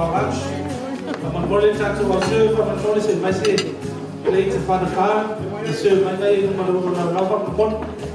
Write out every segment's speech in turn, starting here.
our lunch. Faamolemole le tatou au serve, faamolemole se i aumai se plate e 44, e serve mai nai i luma o le laulau faamolemole.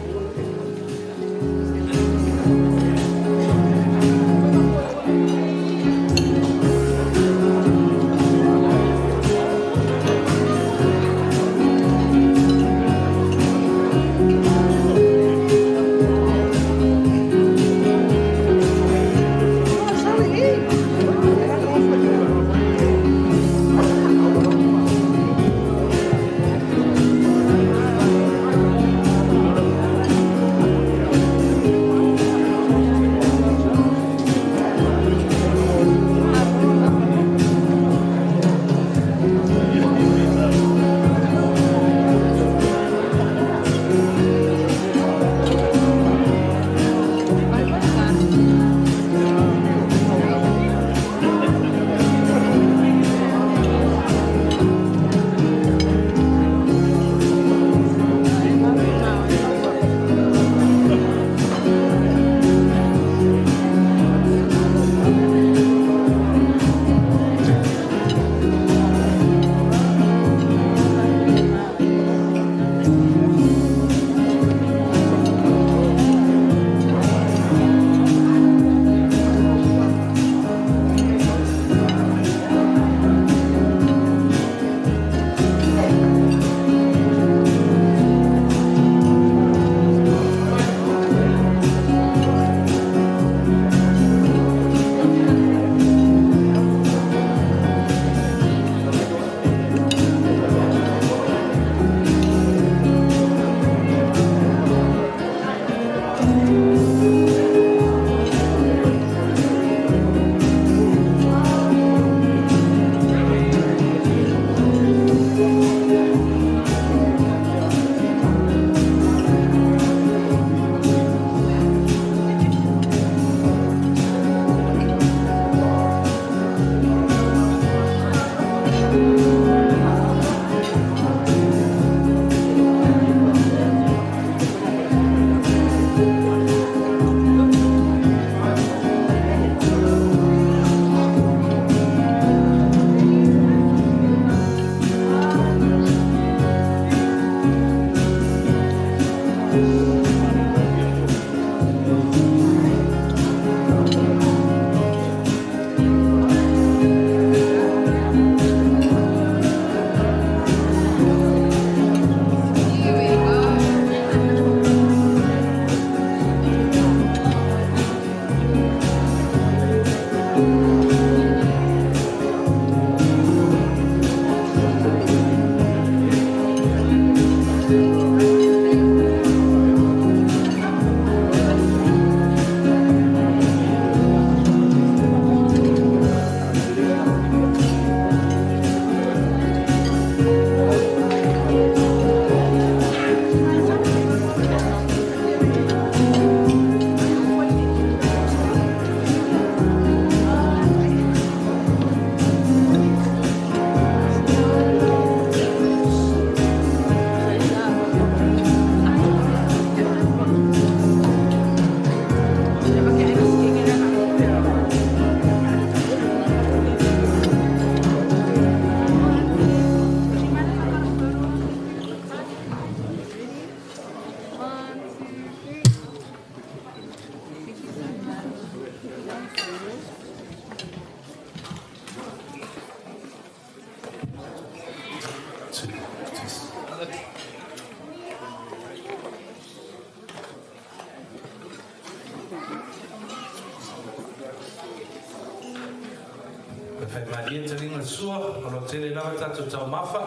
E faimalie le taliga o le sua, o lo o tele lava tatou taumafa.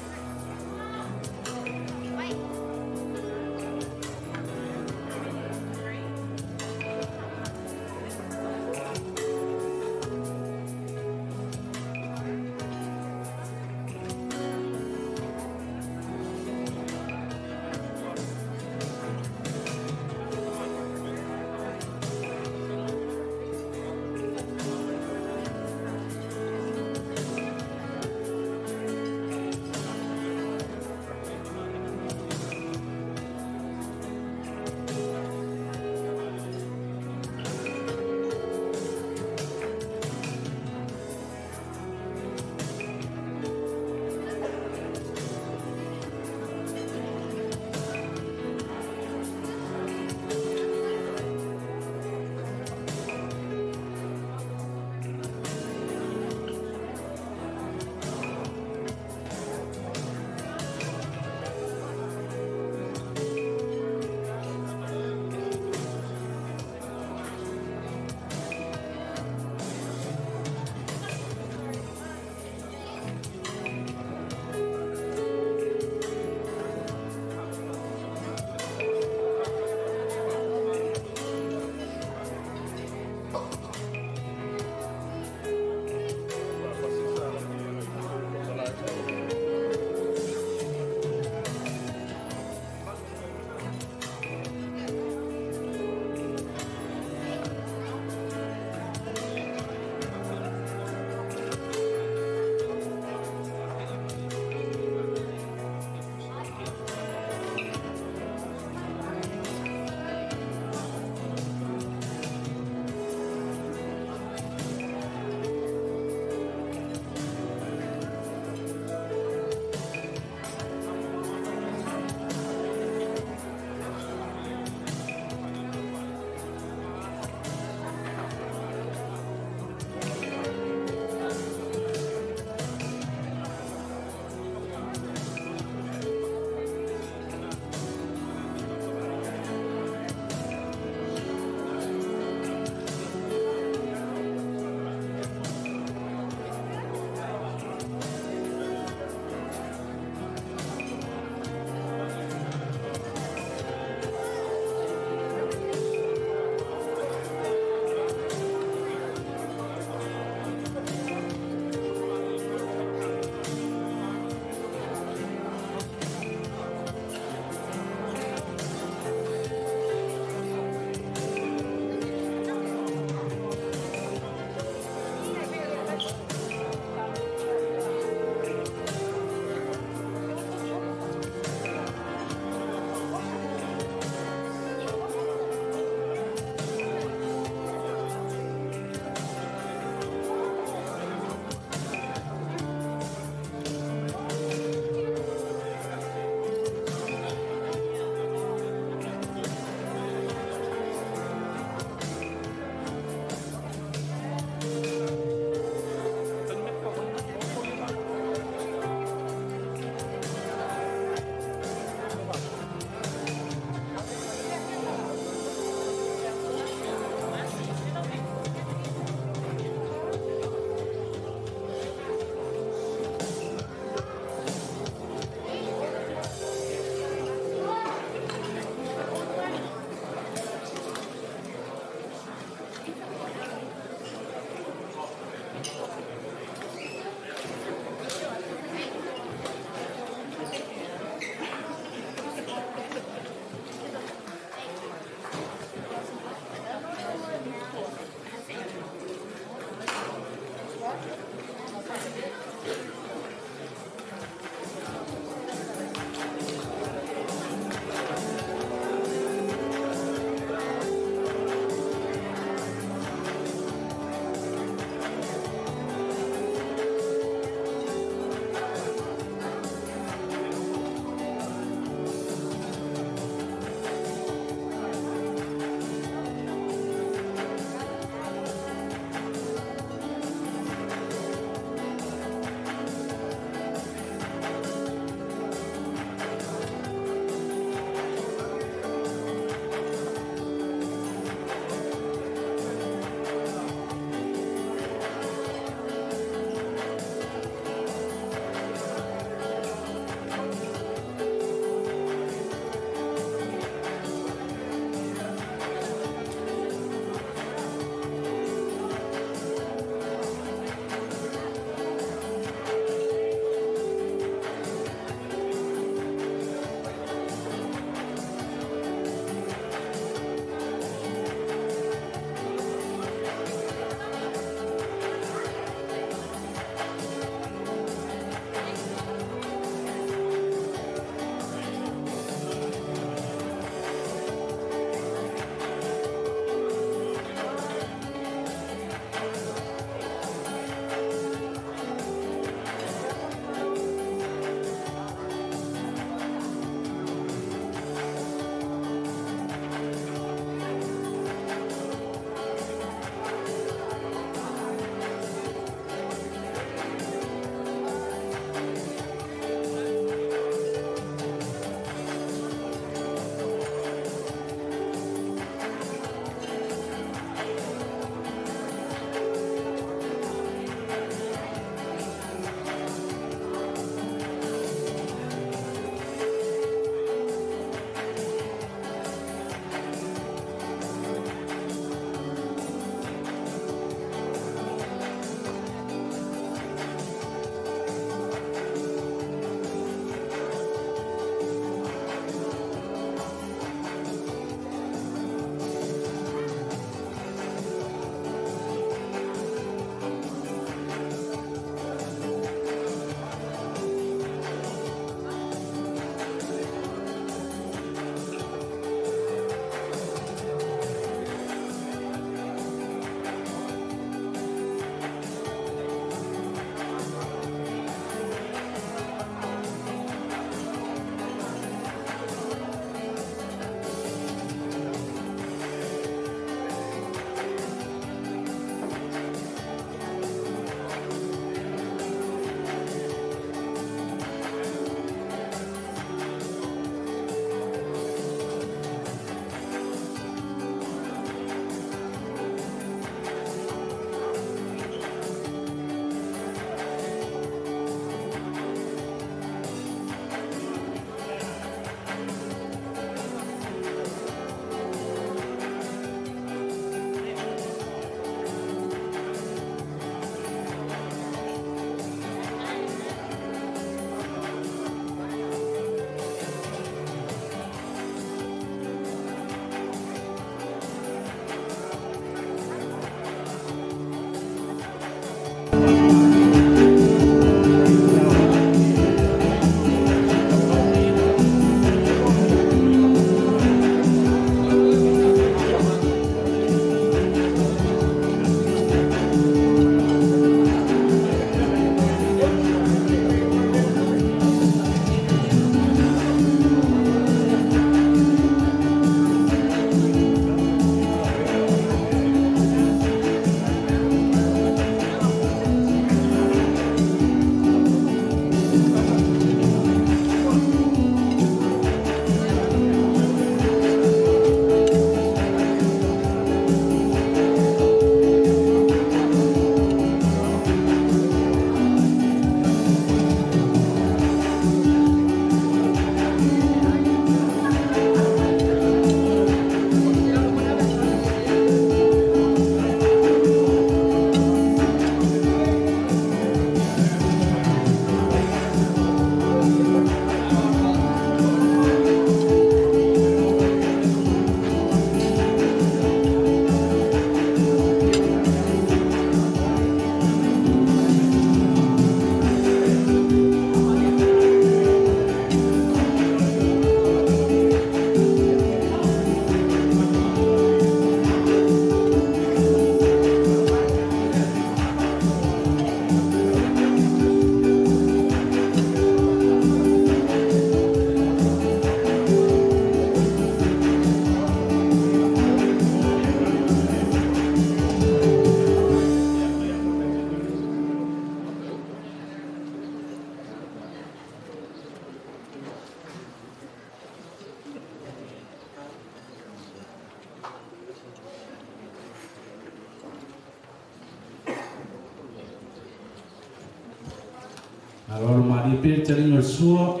Aloalo malie pea le taliga o le sua, o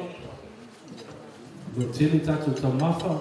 lo o tele tatou taumafa.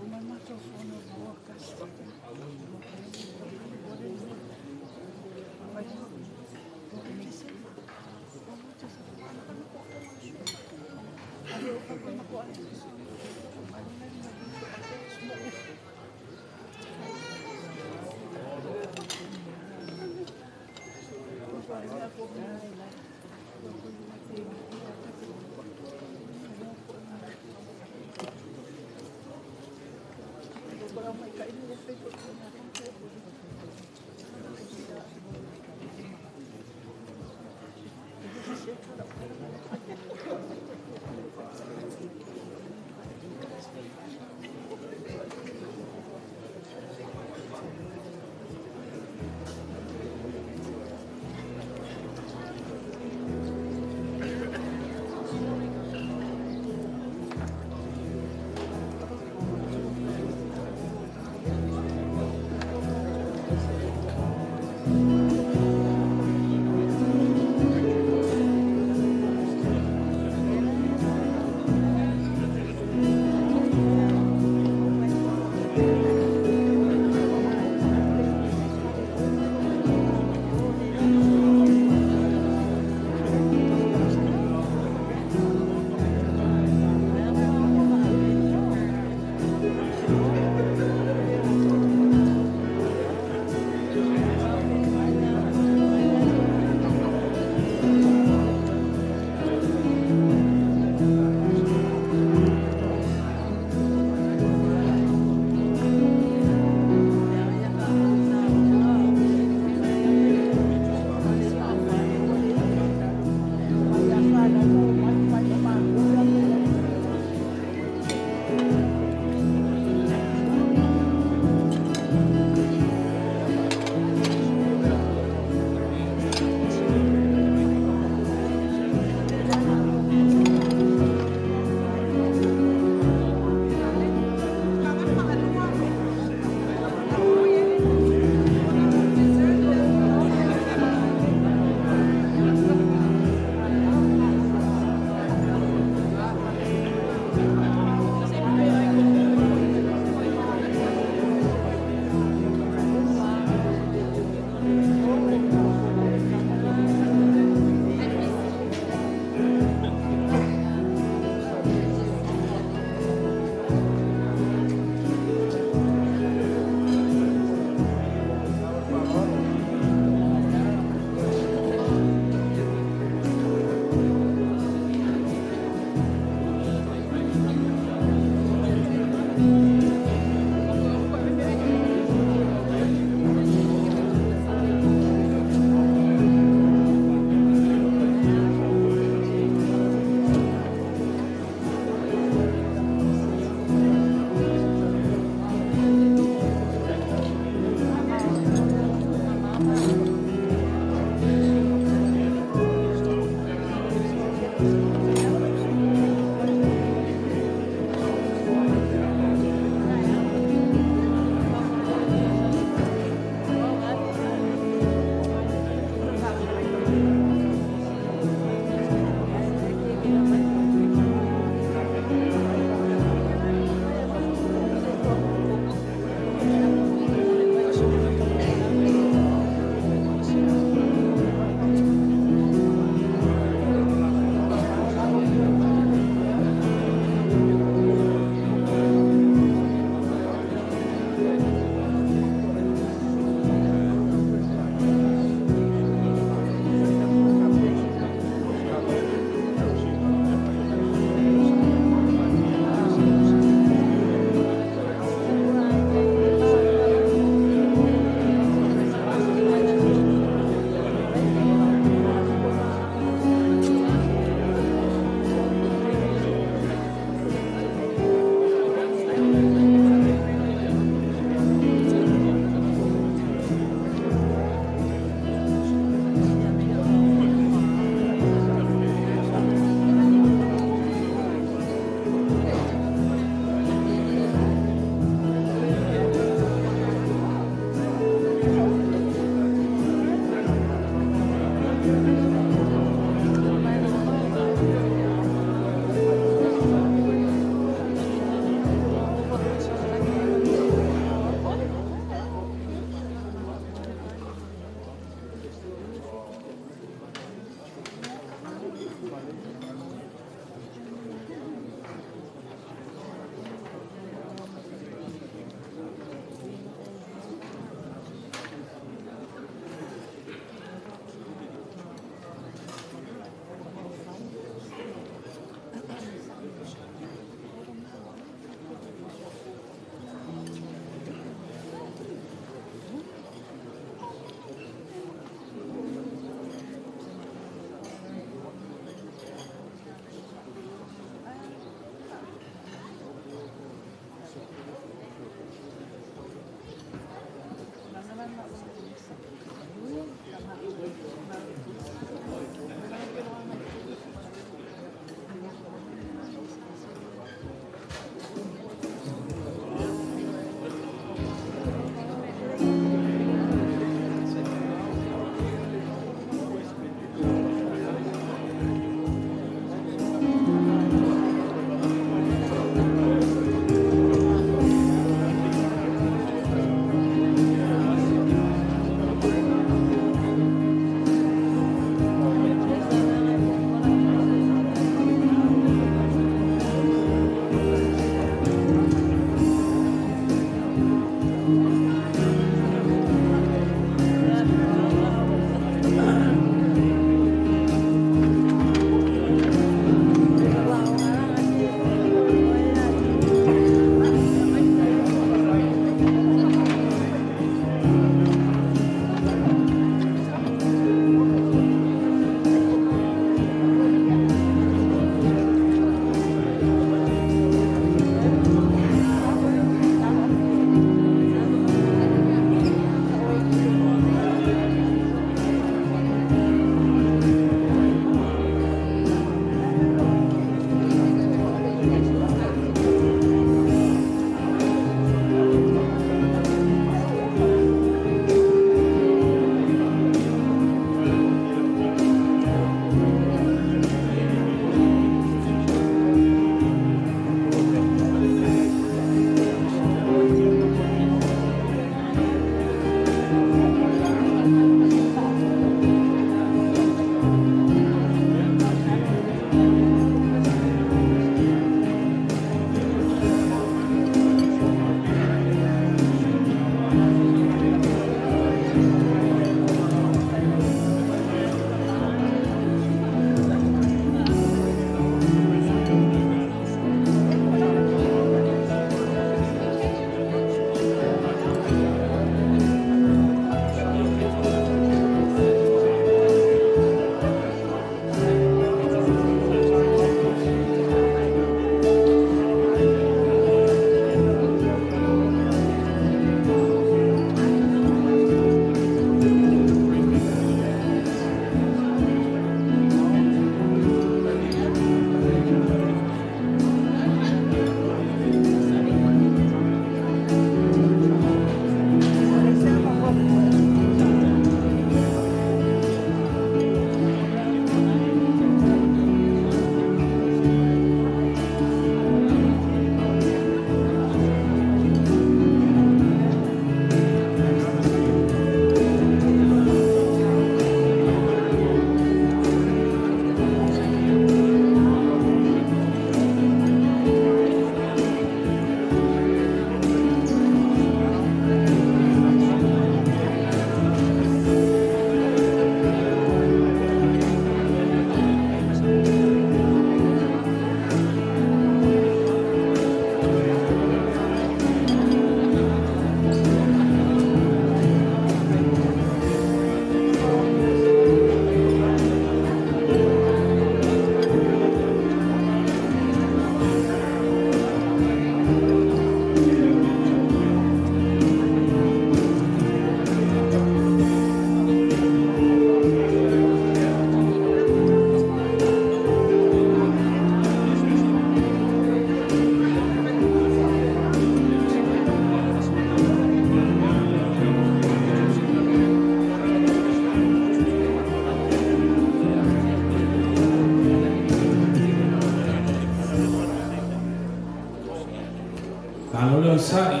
Sa'i,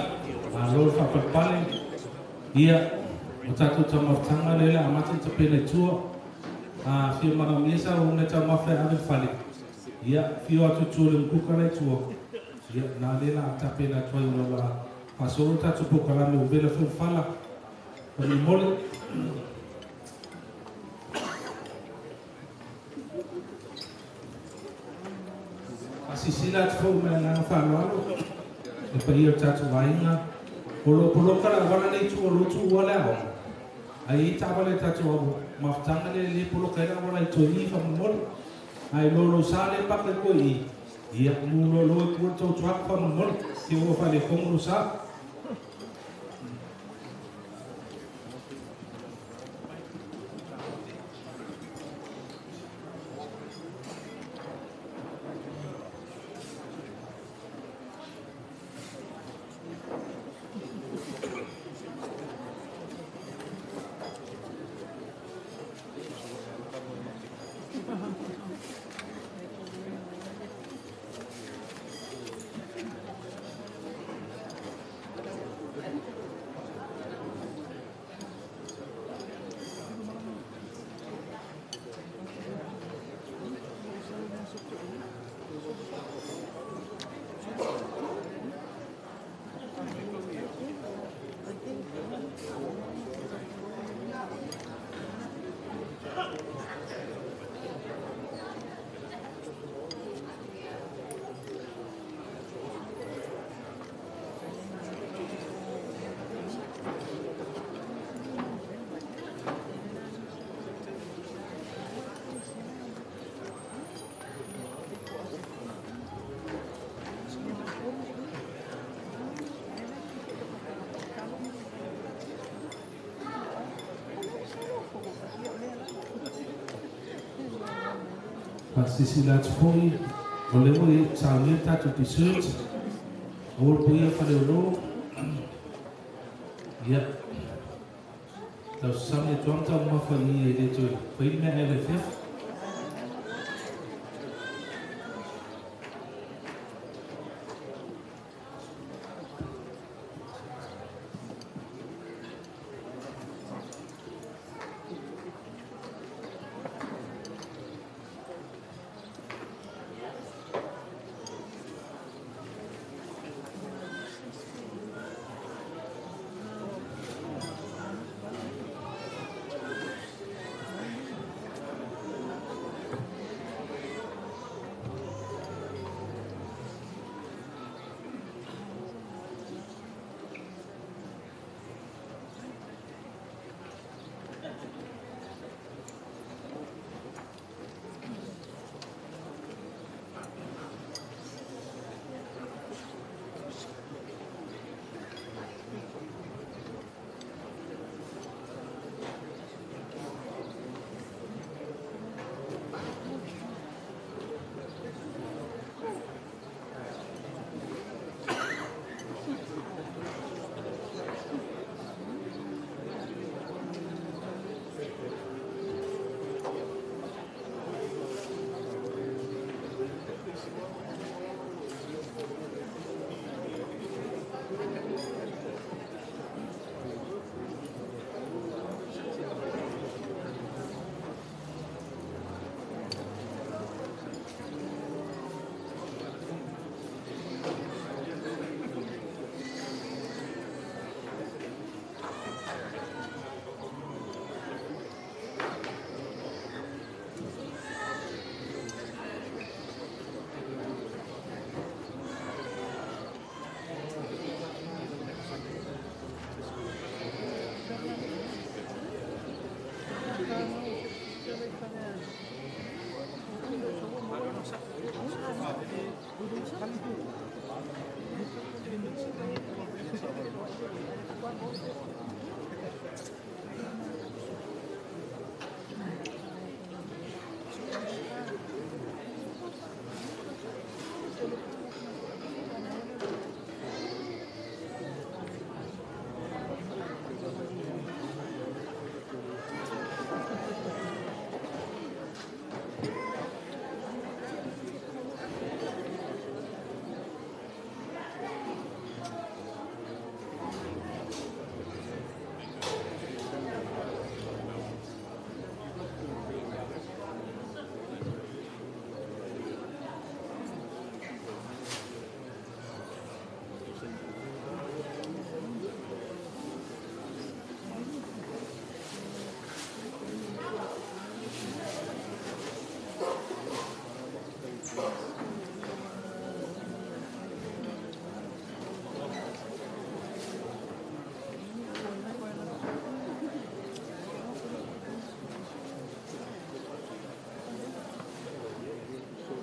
malo le faapalepale. Ia, o tatou taumafataga lea le amata i tapena i tua. A fia manaomia sa uga taumafa e ave le fale, ia, fio atu i tua i le mukuka la i tua. Ia, na lea la a tapena atu ai ona o le a faasolo tatou polokalame ua vela foi le fala. Faamolemole. Faasilasila atu foi ma le agaga faaaloalo le paia o le tatou aiga. O lo o poloka le auala nei i tua o lo o tuua le aoga, ae i ai taavale a tatou mafutaga lea e le poloka ai le auala i toe i faamolemole. A e iloa lou sa lea e paka i tua i i, ia mu loa i tua le tou truck faamolemole, te i ua faaletonu lou sa. Faasilasila atu foi, o lea ua saunia le tatou dessert, aua le puia faleolo. Ia, tausasami atu lava ma taumafa i i e le toe fai le meaai a le afiafi.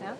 Ja.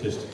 Test.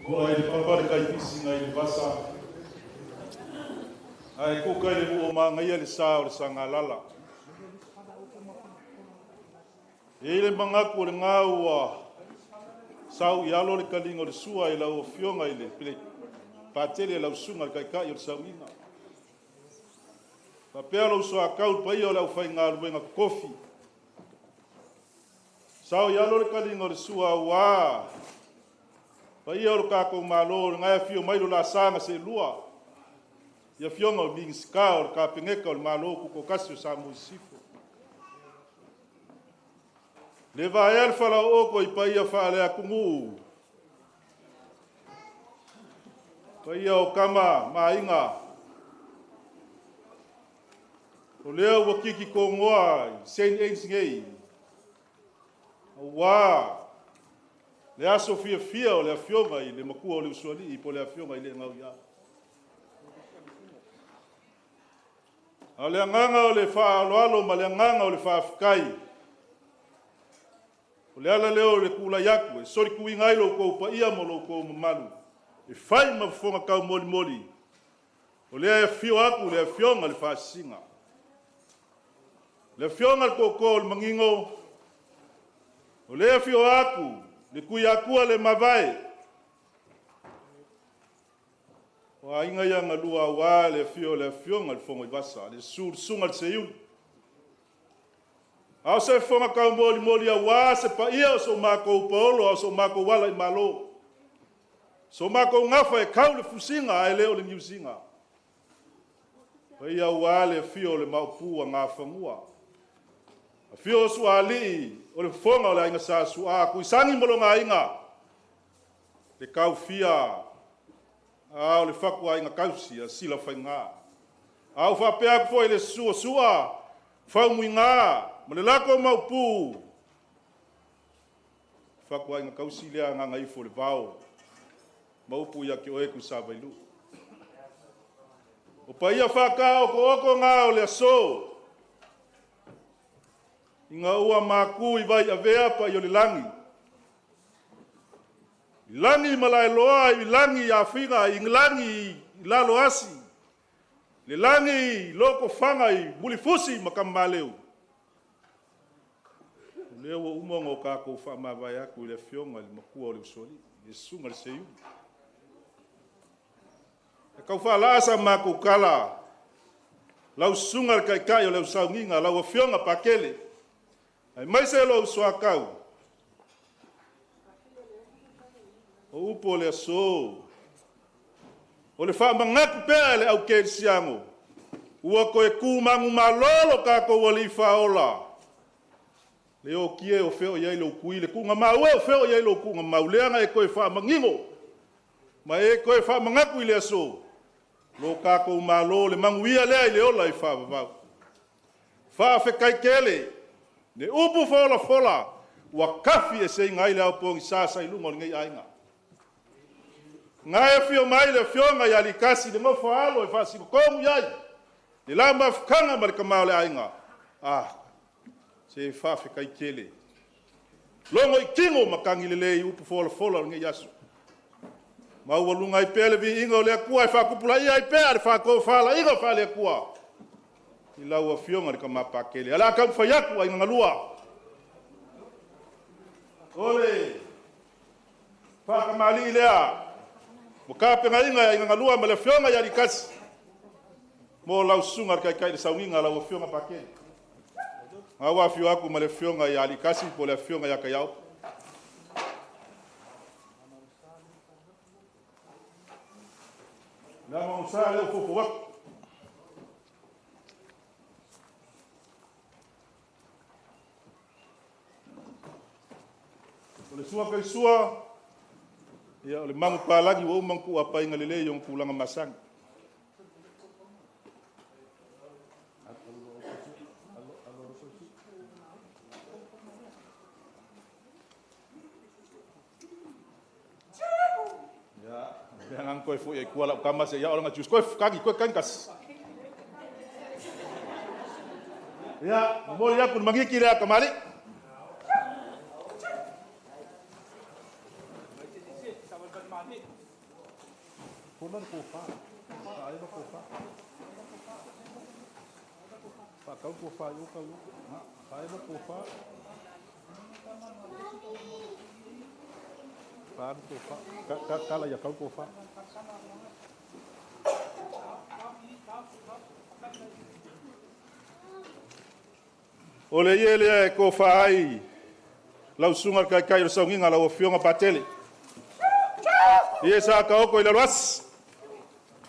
O ai le papa le kaipisi ngai le vasa. Ai kuka i le ua mangaia le sa o le sangalala. E i le mangaku o le ngā ua sau i alo le kalinga o le sua i lau afioga i le pele patele lau suga le kaikai o le sauiga. Papea lou soakau le paia o le aufaigaluega kofi. Sau i alo le kalinga o le sua ua paia o le kākou malo le ngai afio mai lo la sanga se lua. Ia fioga o Minisita o le Kapeneta o le Malo Tutotasi o Samoa i Sisifo. Le vaea le falaooko i paia faale-atunuu. Paia o tama ma aiga. O lea ua kiki togoa i Saint Anne's nei. Aua le aso fiafia o le afioga i le matua o le usoalii po o le afioga i le Gauia. A o le agaga o le faaaloalo ma le agaga o le faafetai. O le ala lea o le tulai atu e solituiga ai lo outou paia ma lo outou mamalu. E fai ma fofoga taumolimoli. O lea e afio atu le afioga i le Faasisina. Le afioga i le Tootoo o le Manino, o lea e afio atu le Tuiatua le Mavae. O aiga ia na lua aua le afio o le afioga i le Fonoivasa, le susu le susuga i le Seiuli. A o se fofoga taumolimoli aua se paia o so matou paolo, a o so matou ala i malo. So matou gafa e kau le fusiga ae le o le niusiga. Paia aua le afio o le Maopu a Gafanua. Afio o Sualii o le fofoga o le aiga Sa Su'a, Tuisagi ma lona aiga, le taufia A o le fakuaiga kausi a Silafaiga. A ou faapea atu foi i le suasua faumuiga ma le lako maupu, fakuaiga kausi lea a Gagaifo o le Vao, ma upu ia te oe Tuisavailuu. O paia faataotootooga o le aso, ina ua matu i vaiavea paia o le lagi, lagi malaeloa i lagi afiga i lagi i laloasi, le lagi i lotofaga i Mulifusi ma Tamaleu, o lea ua uma ona tatou faamavae atu i le Afioga i le Matua o le Usoalii, le Susuga i le Seiuli. E tau faalaa sa matou tala, lau Susuga i le Taitai o le Sauniga, lau Afioga Patele, aemaise lou soatau, o upu o le aso, o le faamanatu pea e le au kerisiano, ua toe tu manumalo lo tatou Alii Faaola, le o fea o i ai lou tui, le tuugamau e o fea o i ai lou tuugamau, lea na e toe faamanino ma e toe faamanatu i le aso, lo tatou Malo le manuia lea i le ola e faavavau. Faafetai tele, le upu folafola ua tafi eseina ai le ao pogisa sa i luga o lenei aiga. Na e afio mai le afioga ia Likasi le nofo a alo e faasinotonu i ai le la mafutaga ma le tama o le aiga. Ah, se faafetai tele. Logo i tino matagi lelei upu folafola o lenei aso. Maualuga ai pea le viiga o le Atua e faatupulaia ai pea le faatofalaiga faale-Atua i lau Afioga i le Tama Patele. O le a taumafai atu aiga galua. O le faatamalii lea ua tapenaina e aiga galua ma le Afioga ia Likasi mo lau susuga i le Taitai i le Sauniga, lau Afioga Patele. A ua afio atu ma le Afioga ia Likasi po o le Afioga ia Kaiao. Le amagosa lea ua fofo atu. O le sua kai sua, ia o le magu palagi ua uma ona tuuapaina lelei i ona tulaga masani. Ia, mea ngan koe foi ai tua lau tama se ia ola nga jus koe kagi koe kangas. Ia, momoli aku le magiki lea kamali. Fola le kofa. Faaiva kofa. Faakau kofa i oka i oka. Faaiva kofa. Faanu kofa. Kala ia kau kofa. O le ie lea e kofa ai lau susuga i le Taitai o le Sauniga, lau Afioga Patele. Ie sa kaoko i lalo asi.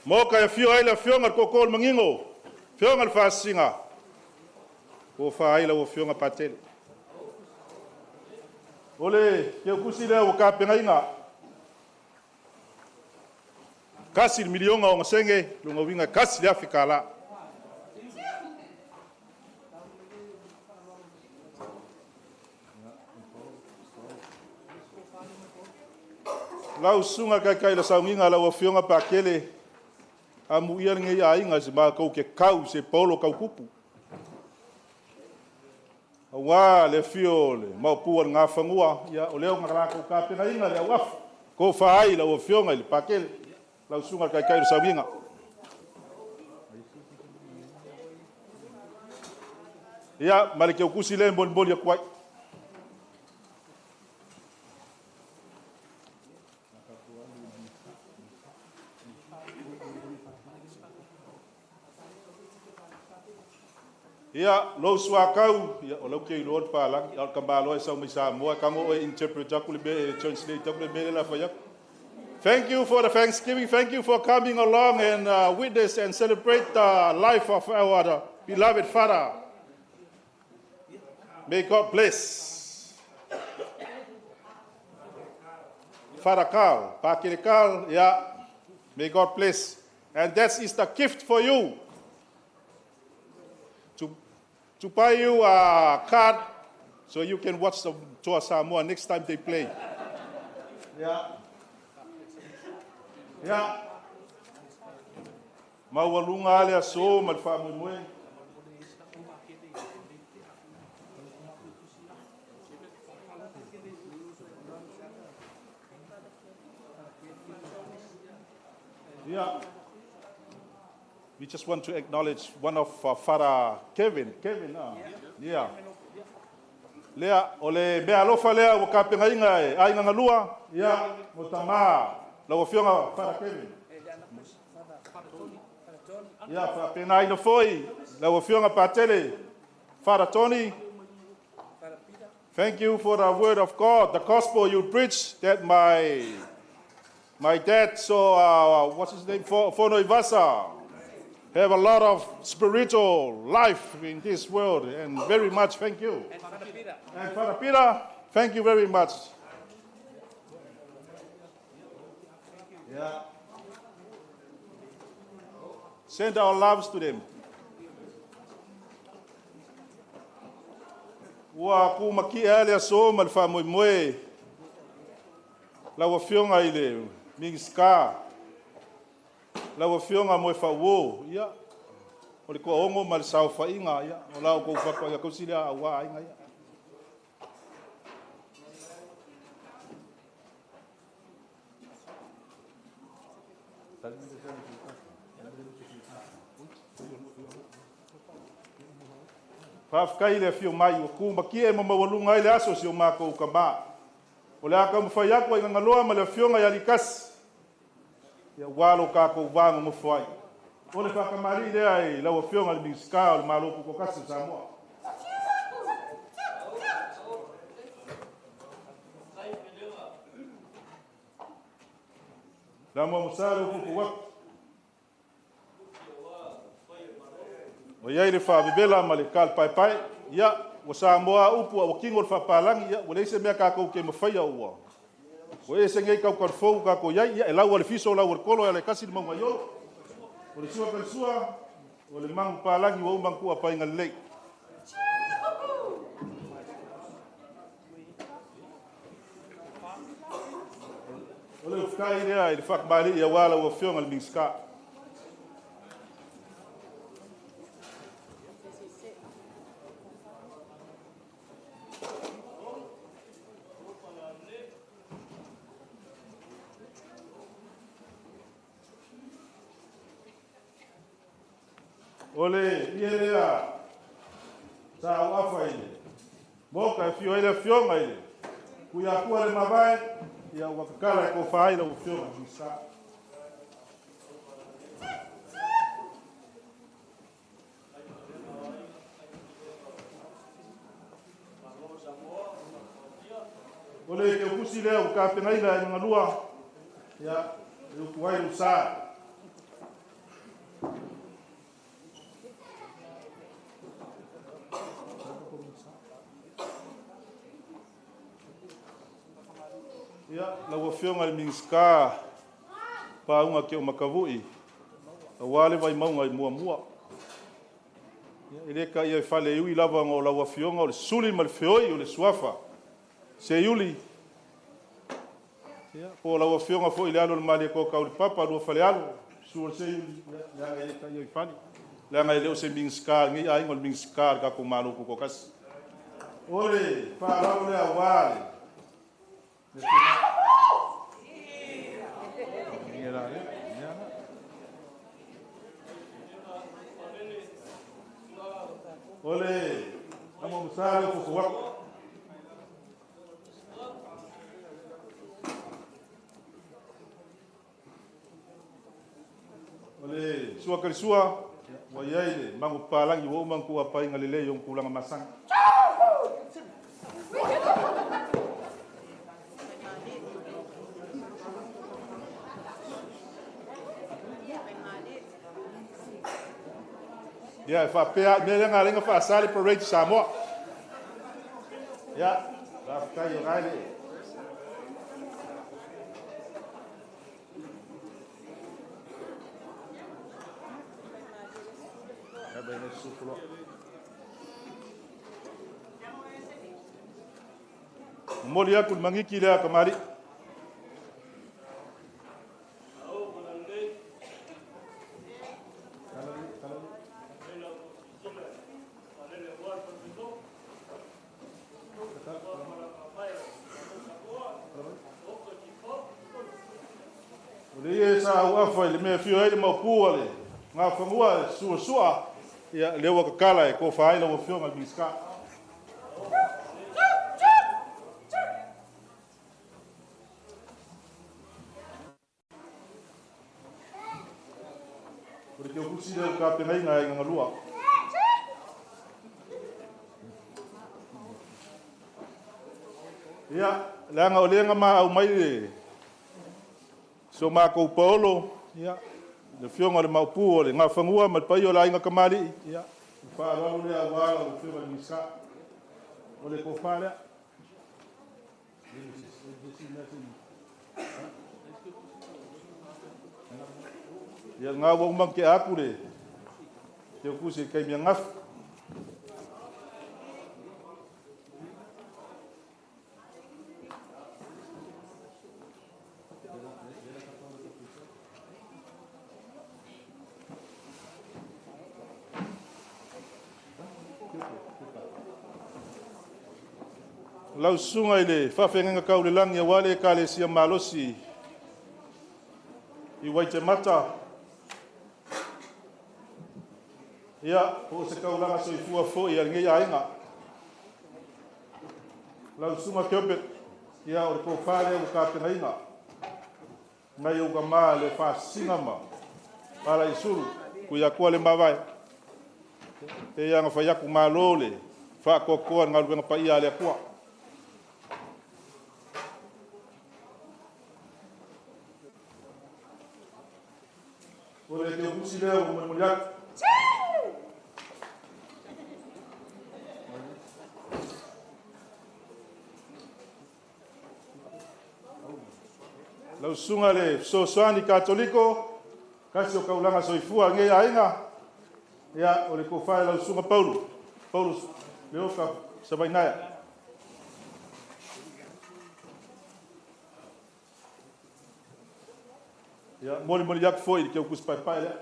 Moka e afio ai le Afioga i le Koko o le Manino, Afioga i le Faasisiga, kofa ai lau Afioga Patele. O le keukusi lea ua tapenaina, 1 miliona o gasege, lona uiga e 1,000 kālā. Lau susuga i le Taitai o le Sauniga, lau Afioga Patele, amuia lenei aiga se matou te kau se paolo tautupu. Aua le afio o le Maopu o le Gafanua, ia o lea ua latou tapenaina le auafa, tofa ai lau Afioga i le Patele, lau susuga i le Taitai o le Sauniga. Ia, ma le keukusi lea e molimoli atu ai. Ia, lou suakau, ia, o lau ke iloa le palagi, a o le tamaloa e sau mai Samoa, e tago oe e interpret atu le mea, e translate atu le mea lea la fai atu. Thank you for the Thanksgiving. Thank you for coming along and witness and celebrate the life of our beloved father. May God bless. Father Carl, Pakele Carl, ia, May God bless. And that is the gift for you. To buy you a card so you can watch the Toa Samoa next time they play. Yeah. Yeah. Maualuga a le aso ma le faamoemoe. Yeah. We just want to acknowledge one of Father Kevin. Kevin, yeah. Lea, o le mea alofa lea ua tapenaina e aiga galua, ia, mo tamā, lau afioga Father Kevin. Ia, faapenaina foi, lau afioga Patele, Father Tony. Thank you for the word of God, the gospel you preach that my dad saw, what's his name, Fonoivasa, have a lot of spiritual life in this world, and very much thank you. And Father Peter. And Father Peter, thank you very much. Yeah. Send our loves to them. Ua kumakia le aso ma le faamoemoe. Lau afioga i le Minisita. Lau afioga mo e faauo. Ia, o le toaogo ma le saofaiga. Ia, o la outou faatoaiga tausi lea auā aiga ia. Faafetai le afio mai ua kumakia e ma maualuga ai le aso si o makou kamā. O le a taumafai atu ai gagaloa ma le afioga ia Likasi. Ia ua lo kākou va nonofo ai. O le faakamali'i lea i lau afioga i le Minisita o le Malo Tutoatasi o Samoa. La muamusa le upu atu. O iai le faavevela ma le kalepaepae, ia, ua Samoa upu a ua kino le faapalagi, ia, ua leai se mea kākou te mafaia ua. Ua ese nei taukalafou kākou iai, ia, e lau a le fiso, lau a le kolo, e ala e kasi le mauga i olo. O le sua kalisua, o le magu palagi ua uma ona tuuapaina lelei. O le ufukai lea i le faakamali'i auā lau afioga i le Minisita. O le ie lea sa auafa i le Maota e afio ai le afioga i le Tuiatua le Mavae, ia ua tatala e tofa ai lau afioga i le Minisita. O le teutusi lea ua tapenaina e Magalua, ia, e utu ai lou sa. Ia, lau afioga i le Minisita Pauga Keomakavui, auā le Vaimauga i muamua. Ia, e le taia e fale e ui lava ona o lau afioga o le suli ma le feoi o le suafa Seiuli. Ia, po o lau afioga foi i le alo o le Malietoa Taulipapa, lua Falealo, susu o le Seiuli, ia, leaga e le taia i fale. Leaga e le o se Minisita a lenei aiga, o le Minisita a le tatou Malo Tutoatasi. O le faaaloalo lea auā le O le amomusa le fofo atu. O le sua kalisua, ua i ai le magu papalagi ua uma ona tuuapaina lelei i ona tulaga masani. Ia, e faapea, mea lea na ala ai ona faasa le parade i Samoa. Ia, faafetai o la e le... Mai nei susu. Momoli aku le magiki lea kamali'i. O le ia sa au afa i le mea fio ai le maupua le ngā sua sua ia lea ua kakala e kofa ai lau afioga i le Minisita. O le keukusi lea o kapenaiga e gagalua. Ia, leaga o lea ma au mai le so mākou paolo, ia, le afioga o le maupu o le ngāfagua ma le paia o le aiga kamali'i, ia, le faaaloalo lea auā lau afioga i le Minisita. O le tofa lea. Ia ngā ua uma ke aku le keukusi e kaimia ngafu. Lau susuga i le faafeagaiga kaulelagi aua le Ekalesia malosi i Waitemata. Ia, po o se kaulaga soifua foi a lenei aiga. Lau susuga Gilbert, ia o le tofa lea ua tapenaina. Ngai ou tama le faasisiga ma pala isulu, kui atua le mavae. E ia fai aku malo le faatoatoa le galuega paia a le Atua. O le keukusi lea ua molimoli atu. Lau susuga le fesoasoani katoliko, kasi o kaulaga soifua a lenei aiga, ia o le tofa i lau susuga Paulo, Paulo Leoka Savainaia. Ia, molimoli atu foi i le keukusi paepae lea.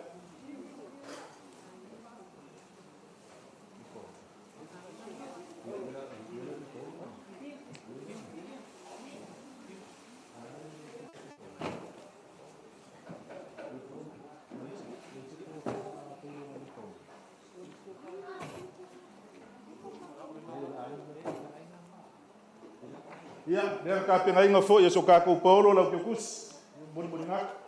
Ia, lea tapenaina foi e so tatou paolo lau keukusi. Molimoli atu.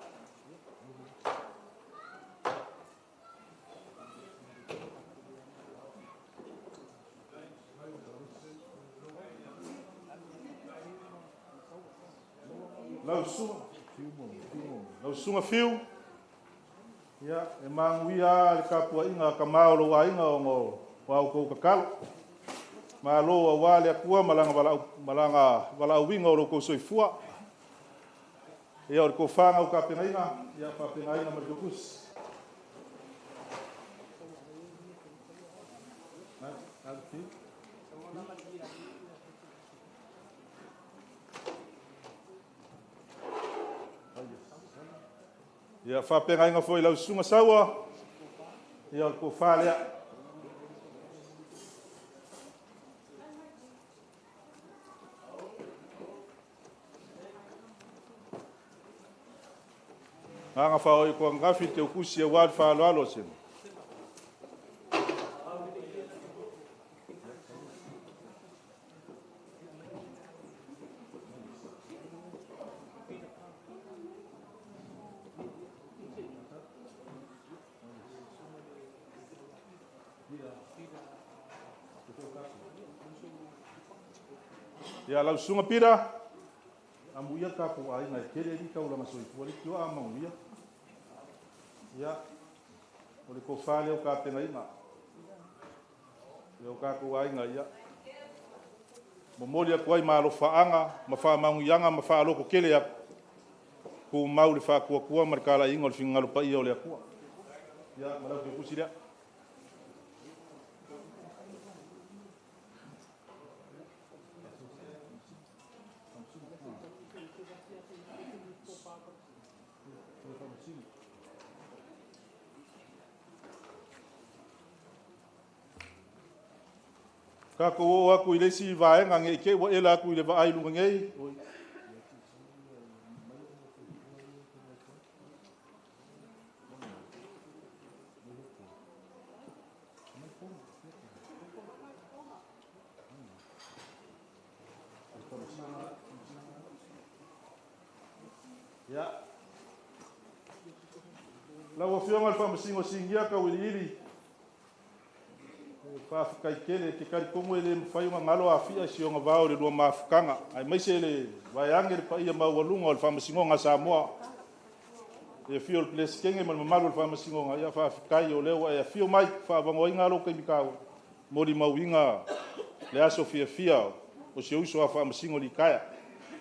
Lau susuga Fiu, ia, e manuia le tapuaiga a tama o lou aiga ona o au tou tatalo. Malo auā le Atua ma lana valaauina o lo outou soifua. Ia, o le tofaga o tapenaina, ia faapegaina ma le keukusi. Ia faapegaina foi lau susuga Saua, ia o le tofa lea. Aga whaoi ko ngafi te ukusi e wā whaaloalo se. Ia lau susuga Pira, amuia tatou aiga e tele li taulaga soifua le tio a manuia. Ia, o le tofa lea o tapenaina. Ia o tatou aiga, ia. Momoli atu ai ma alofaaga, ma faamanuiaga, ma faalototele atu. Tumau le faatuatua ma le talaiga o le finagalo paia o le Atua. Ia, ma lau keukusi lea. Tatou oo atu i le isi vaega ne i te i ua ela atu i le vaai i luga nei. Ia. Lau Afioga i le Faamasino Sinia Tauiliili, faafetai tele. Ou te talitonu e le mafai ona galo Afia i si ona vao i le lua mafutaga, aemaise le vaeane le paia maualuga o le Faamasinoga a Samoa, i le afio o le Peresetene ma le mamalu o le Faamasinoga, ia faafetai o lea ua e afio mai, e faaavanoaina lava lou taimi taua e molimauina le aso fiafia o si ou uso a Faamasino litaea.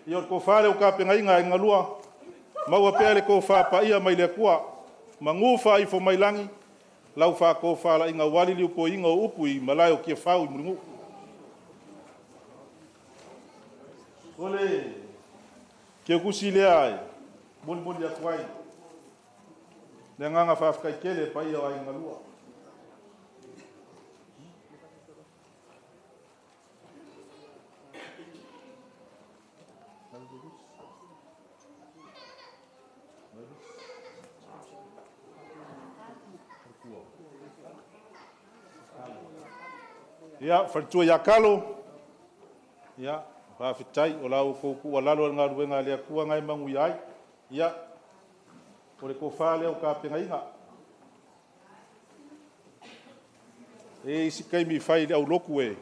Ia o le tofa lea ua tapenaina e aiga lua, maua pea le tofa paia mai le Atua, manu faaifo mai lagi lau faatofalaiga aua le liliutoina o upu i malae o Tiafau i Mulinuu. O le teutusi lea e molimoli atu ai le agaga faafetai tele i le paia o aiga lua. Ia, faletua ia Kalo, ia, faafetai o la outou tuualalo i le galuega a le Atua lena e manuia ai. Ia, o le tofa lea ua tapenaina. E i ai isi taimi e fai i le aulotu e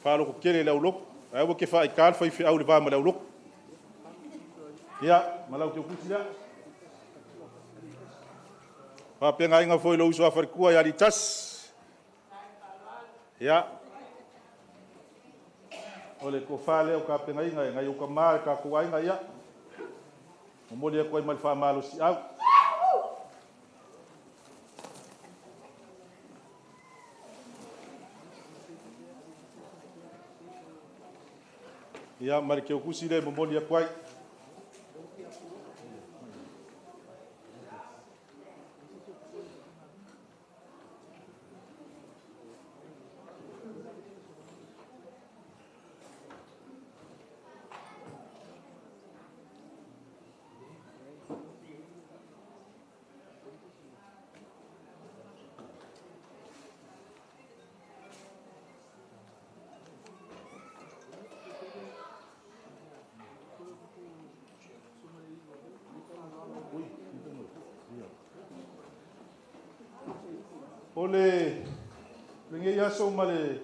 faalototele i le aulotu, ae aua e te faaitaina le faifeau i le va ma le aulotu. Ia, ma lau teutusi lea. Faafeagaiga foi i lou uso a faletua ia Litasi. Ia, o le tofa lea ua tapenaina e nai ou tama le tatou aiga, ia, momoli atu ai ma le faamalosiau. Ia, ma le teutusi lea e momoli atu ai. O lenei aso ma le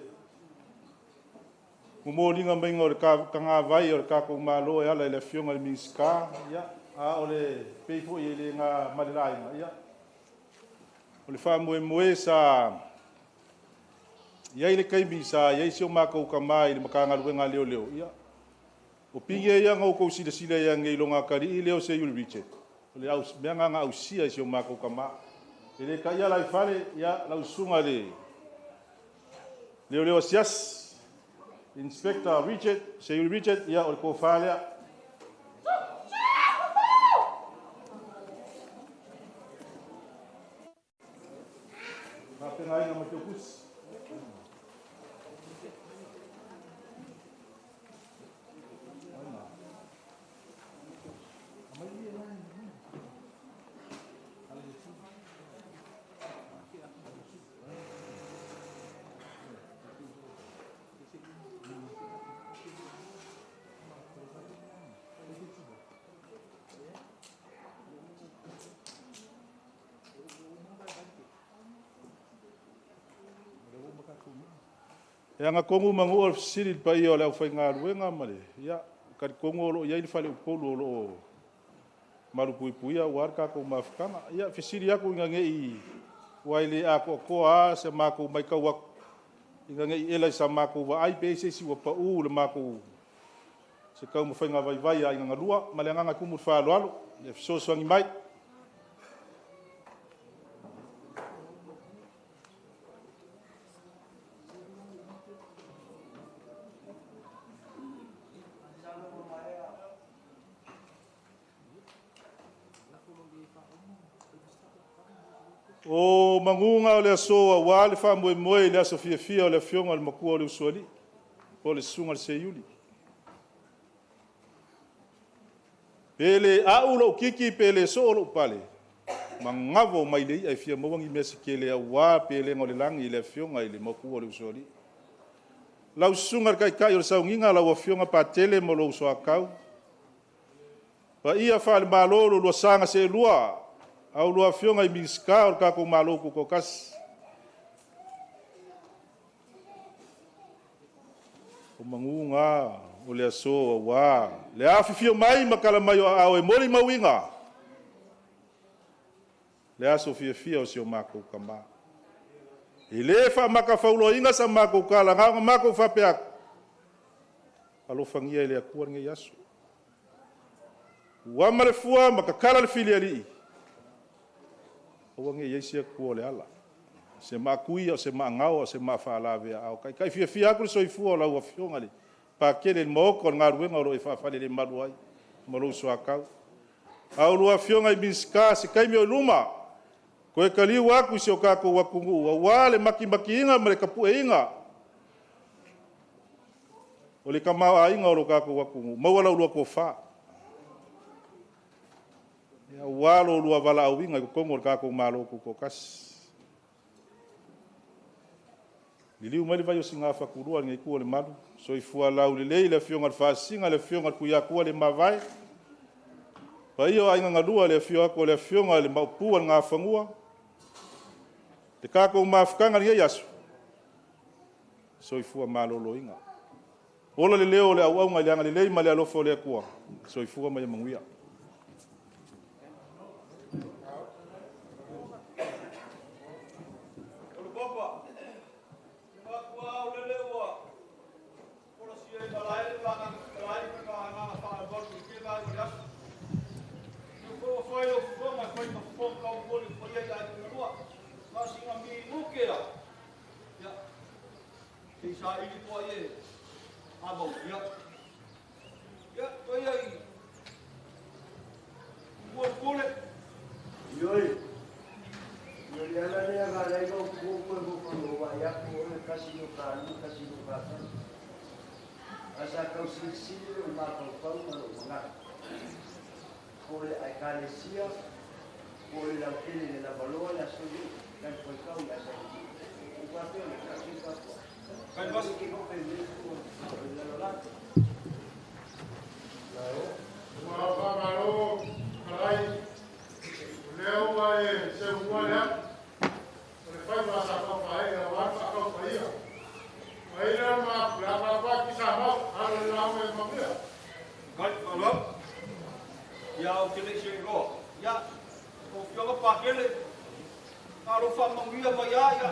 momoliga maiga o le tagavai o le tatou Malo e ala i le Afioga i le Minisita, ia, a o le pei foi e le na ma le laina, ia, o le faamoemoe sa i ai le taimi sa i ai si o matou tama i le Matagaluega a Leoleo, ia, o pine ia na outou silasila i ai nei i lona atalii lea o Seiuli Richard, o le mea lena na ausia e si o matou tama. E le taia la i fale, ia, lau susuga i le leoleo asiasi, Inspector Richard, Seiuli Richard, ia, o le tofa lea. Faafeagaiga ma Teutusi. E agatonu manu'a o le fesili i le paia o le aufaigaluega ma le… Ia, e talitonu o lo o i ai le faleupolu o lo o malupuipuia aua le tatou mafutaga. Ia, e fesili atu ina ne i… aua e le atoatoa lava sa matou matau atu ina ne i ela i sa matou vaai pe i ai se isi ua pau i le matou se taumafaiga vaivai a aiga na lua. Ma le agaga e tumu i le faaaloalo le fesoasoani mai. O maguga o le aso auā le faamoemoe i le aso fiafia o le afioga o le matua o le usoalii po o le susuga i le Seiuli. Pe le a'u lou titi pe le soo lou pale, magavo mai le i'a e fia maua ni mea se tele auā pelega o le lagi i le afioga i le matua o le usoalii. Lau susuga i le taitai o le sauniga, lau afioga Patele ma lou soatau, paia faale-Malo o lo oulua sa na seelua, a oulua afioga i Minisita o le tatou Malo Tutoatasi. O manuga na o le aso aua le afifio mai ma tala mai o aao e molimauina le aso fiafia o si o matou tama. E le faamatafauloaina sa matou tala, na ona matou faapea atu, alofagia e le Atua lenei aso. Ua ama le fua ma tatala le filialii, aua ne i i ai se atua o Leala, se maatuia o se maagao o se maafaalavea o taitai fiafia atu le soifua o lau Afioga i le Patele i le maota o le galuega o lo o e faafalelemalu ai ma lou soatau. A oulua Afioga i Minisita, se taimi o i luma, toe taliu atu i si o tatou atunuu aua le matimatiina ma le tapueina o le tamaoaiga o lo tatou atunuu, maua la oulua tofa, aua lo oulua valaauina i totonu o le tatou Malo Tutoatasi. Liliu mai le vai o Sinaofatulua i lenei itu o le malu, soifua laulelei le Afioga i le Faasisina, le Afioga i le Tuiatua le mavae, paia o Aiga na lua, le afio atu o le Afioga i le Maopu o le Gafanua, le tatou mafutaga i lenei aso, soifua maloloina. Ola le leo o le auauna i le agalelei ma le alofa o le Atua, soifua ma ia manuia. Ioe, o le ala lea na ala ai lou tupu e fai atu o le 1 no ka 2, 1 no ka 3. Ae sa tau silisili lou mafaufau ma lou manatu. Po o le Ekalesia, po o le lautele i le lavaloa le aso nei, talifuaitau ia Saini. Ua faapea ona tasi faatoa. Ke no pe le o le lalolagi. Ua faamalo kalai, o lea ua e seua lea, o le faiva sa taufae auā le faataufaia. Ai lea ma le a ki sa mau, alo le lauga i manuia. Kai, malo. Ia o te le se roa. Ia, o fioga pakele. Alo fa manguia mai ia ia.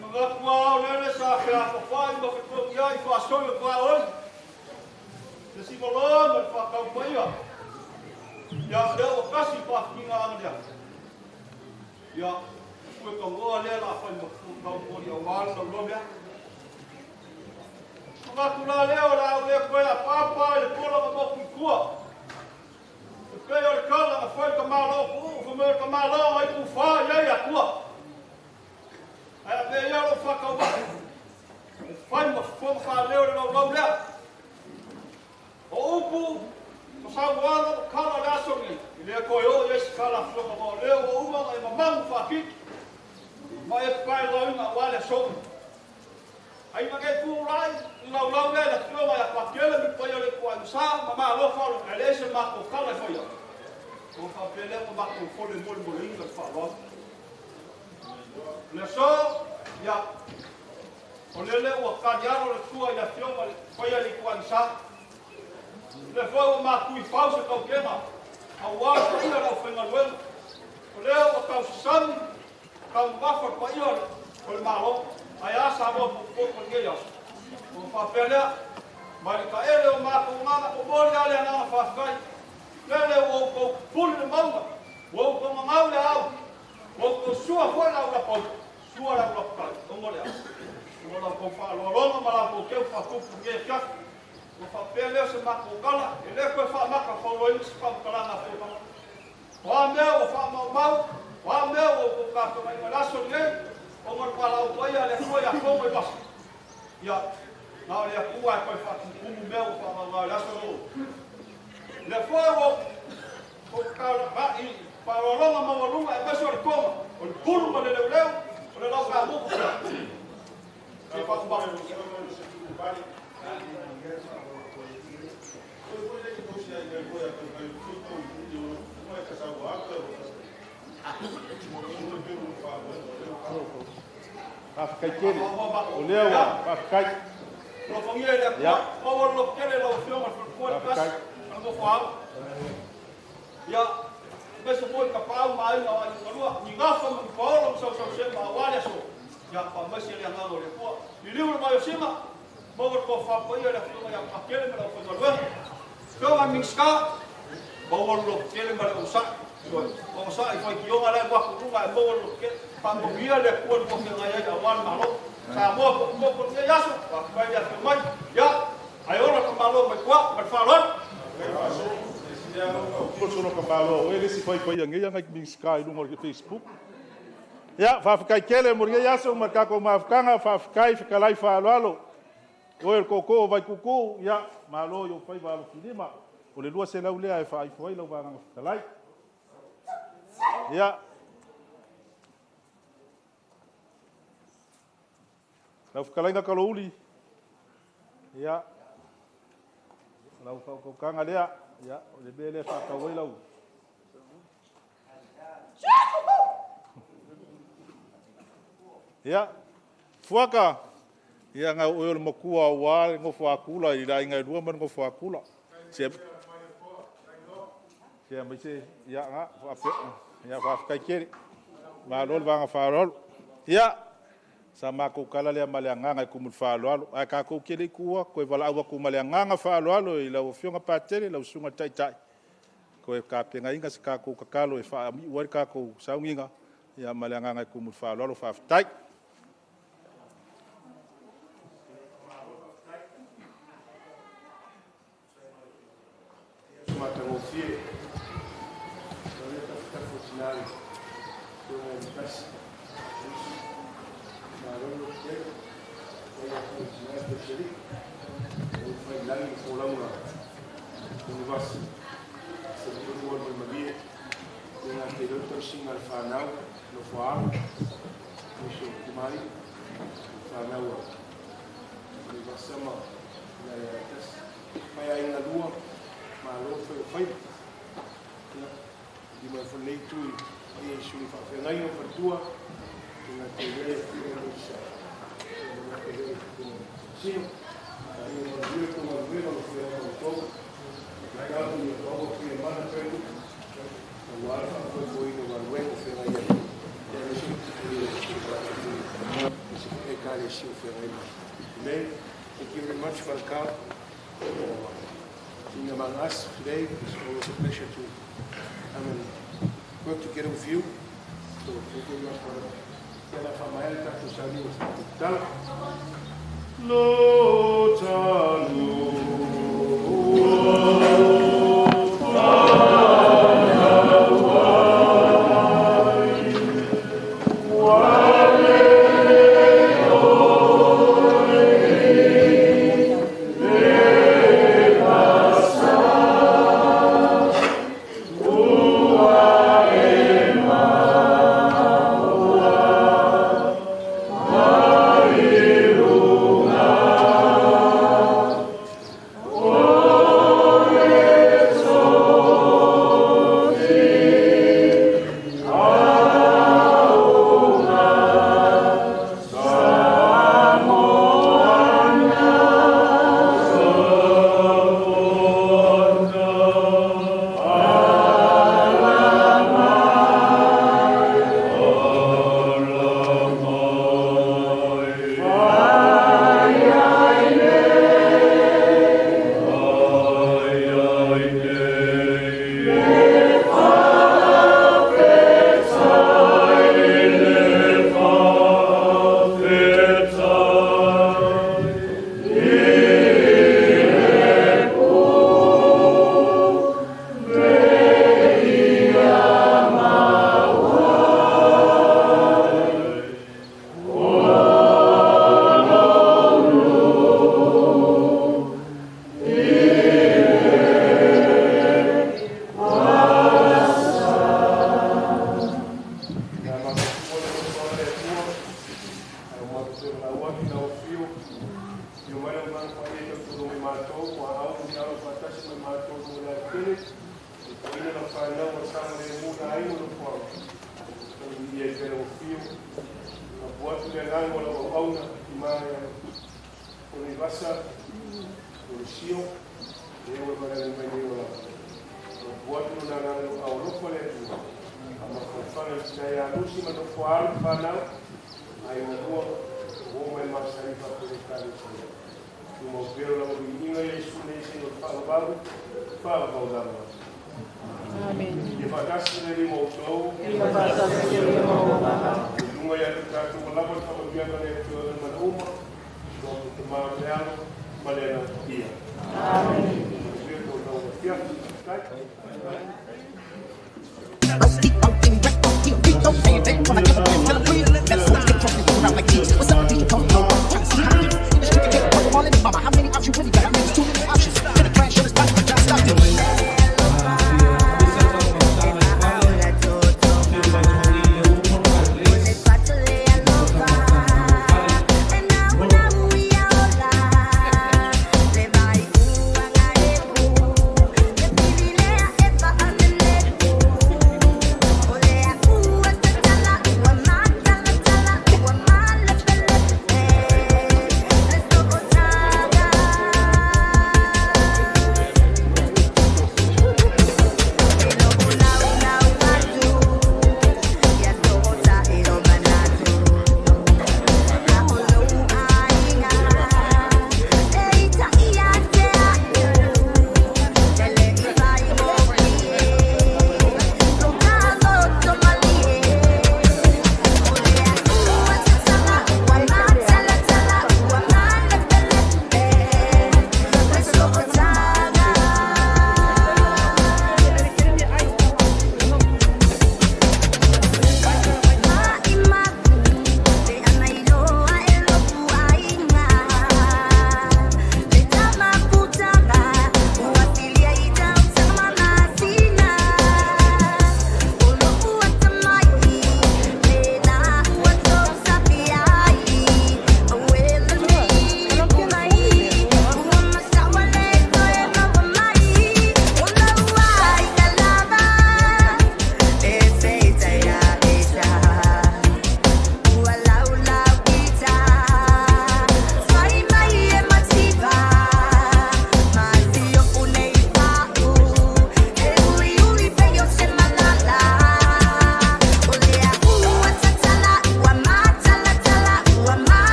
Mga kua o lele sa ke a fawhai ma whetoki ai whaasoi o kua oi. Te si ma le whakau paia. Ia lea o kasi whawhikinga anga lea. Ia, kue ka ngoa lea la whai ma kau mori a wāla na ua mea. Mga kula lea o la o lea koe a pāpā i le pola ma moku i kua. Te pei o le kala nga whai ka mālo ku, wha mea ka mālo ai ku whā i ai a kua. Ai a pei ia lo whakau mai. E whai ma whanga wha leo le lau lau lea. O upu, o sa wala o kala le aso ni. I lea koe o i esi kala whionga mo leo o uma e mamangu whakiki. Ma e pai lauina o wale aso. Ai ma ke ku rai, lau lau lea la whionga ia pakele mi pai o le kua sa, ma ma lo whalo, e le se mako kala e whaia. O whapele o mako fole mole mole inga le whaaloa. Le so, ia, o lele ua kariaro le tua i la whionga le whaia le kua sa. Le foi o mākui fau se kaukena, a ua paia lau whaingaluega. O lea ua kau sasami, kau mafa paia o le malo, ai a sa moa popopo nei aso. O whapea lea, mai le kaele o mākou ngana, o mori ale ananga whawhai. Lele o kou puli le maunga, o kou ngangau le au, o kou sua foi lau la pau, sua lau la pai, o mo le au. O lau kou whaaloaloga ma lau kou keu whakupu nge kia. Ua faapea lea o se matou tala, e le toe faamatafauloina se faamatalaga a Fonotaga. O a mea ua faamaumau, o a mea ua outou tapenaina i le aso lenei, ona o le valaau paia a le Atua ia Fono i Vasa, ia, na o le Atua e toe faatumutumu mea ua faamaumau i le aso lou. Lea foi ua ou tatalo i faaaloaloga maualuga aemaise o le toga, o le pulu ma le leuleu, o le laugamutu. Se faaumau. Faafetai tele. O lea ua faafetai. Alofagia e le Atua, maua le lototele lau Afioga i le faletua i le kasi ma le nofoaalo. Ia, aemaise foi le tapaau ma aiga o Aiga Galua, ni gafa ma ni paolo ma sausausema aua le aso. Ia, faamaise le agaga o le Atua. Liliu le vai o Sima, maua le tofa paia i le Afioga ia Patele ma le aufaigaluega. Afioga i Minisita, maua le lototele ma le onosai. Onosai i faitioga la e alu atu i luga ae maua le lototele. Faamanuia le Atua i le lua feagai ai aua le Malo. Samoa potopoto i lenei aso, faafetai le afio mai. Ia, ae ola ka Malo mai tua, ma le faaaloalo. Solo ka Malo, e le si fai fai nei ngai Minisita i luga o le Facebook. Ia, faafetai tele mo lenei aso ma le tatou mafutaga, faafetai fetalai faaaloalo. O oe o le tootoo o Vaituutuu, ia, malo i ou faiva alofilima. O le 200 lea e faaifo ai lau vagaga fetalai. Ia, lau fetalaiga Kalouli, ia, lau faautautaga lea, ia, o le mea lea e faatau ai lau. Ia, Fuata, ia na o oe o le matua aua le nofo a tula i le aiga e lua ma le nofo a tula. Se aemaise, ia, na, ia faafetai tele. Malo le vaga faaaloalo. Ia, sa matou tala lea ma le agaga e tumu i le faaaloalo. Ae tatou te le i tuua, toe valaau atu ma le agaga faaaloalo i lau Afioga Patele, lau Susuga i le Taitai, toe tapenaina se tatou tatalo e faamiu ai le tatou sauniga, ia ma le agaga e tumu i le faaaloalo. Faafetai. Matagofie o le tafutafu o tina le afioga i le tasi malo lototele ai atu tina Peselii o fai lagi le folauga Univasi se tolu mai malie le ngā te leo tausiga le whanau no whaaro nisi o timai whanau a Univasi ma ina ia tasi mai ai ngā lua malo fai o fai ia di mai fo nei tui ai e sui whaawhengai o whatua i ngā te leo e mo sa ngā te leo e sino ai e manuia ko manuia o fai o tau ai au i o o i mana pelu o wara whaafoi foi no waruengo whengai ai ia le sui e kare si o whengai mai. Amen. Thank you very much, Falcao, for being among us today. It's always a pleasure to come and work together with you. So thank you very much for that. Tēnā whamai tātou sauni o te tala. Lo Valaau atu i lau afio, afio mai lau Agaga Paia e tautulo mai matou, ua au i alo faatasi ma matou mo le alatele, e paina lau fanau o saogalemu le aiga o nofoaga. Tauviia ai pea lau afio, apu atu le agaga o lau auauna i maea o le vasa, o le sio, e ua valagi mai nei o lava. Apu atu lona agaga o aolofa le Atua, faamafaufala i tina ia Lusi ma nofo a alo fanau, aiga lua, uo mai masani faapea Ekalesia. Tumau pea o lau viiga Iesu nei seia o le faavavau, faavavau lava. Amen. Ia faatasi le Alii ma outou. Ia faatasi foi ma ou agaga. I luga ia te tatou ua lava le faamanuiaga a le Atua i mana uma, lo te Tama ma le Alo ma le Agaga Paia. Amen. Manuia tou lauga afiafi. Faafetai.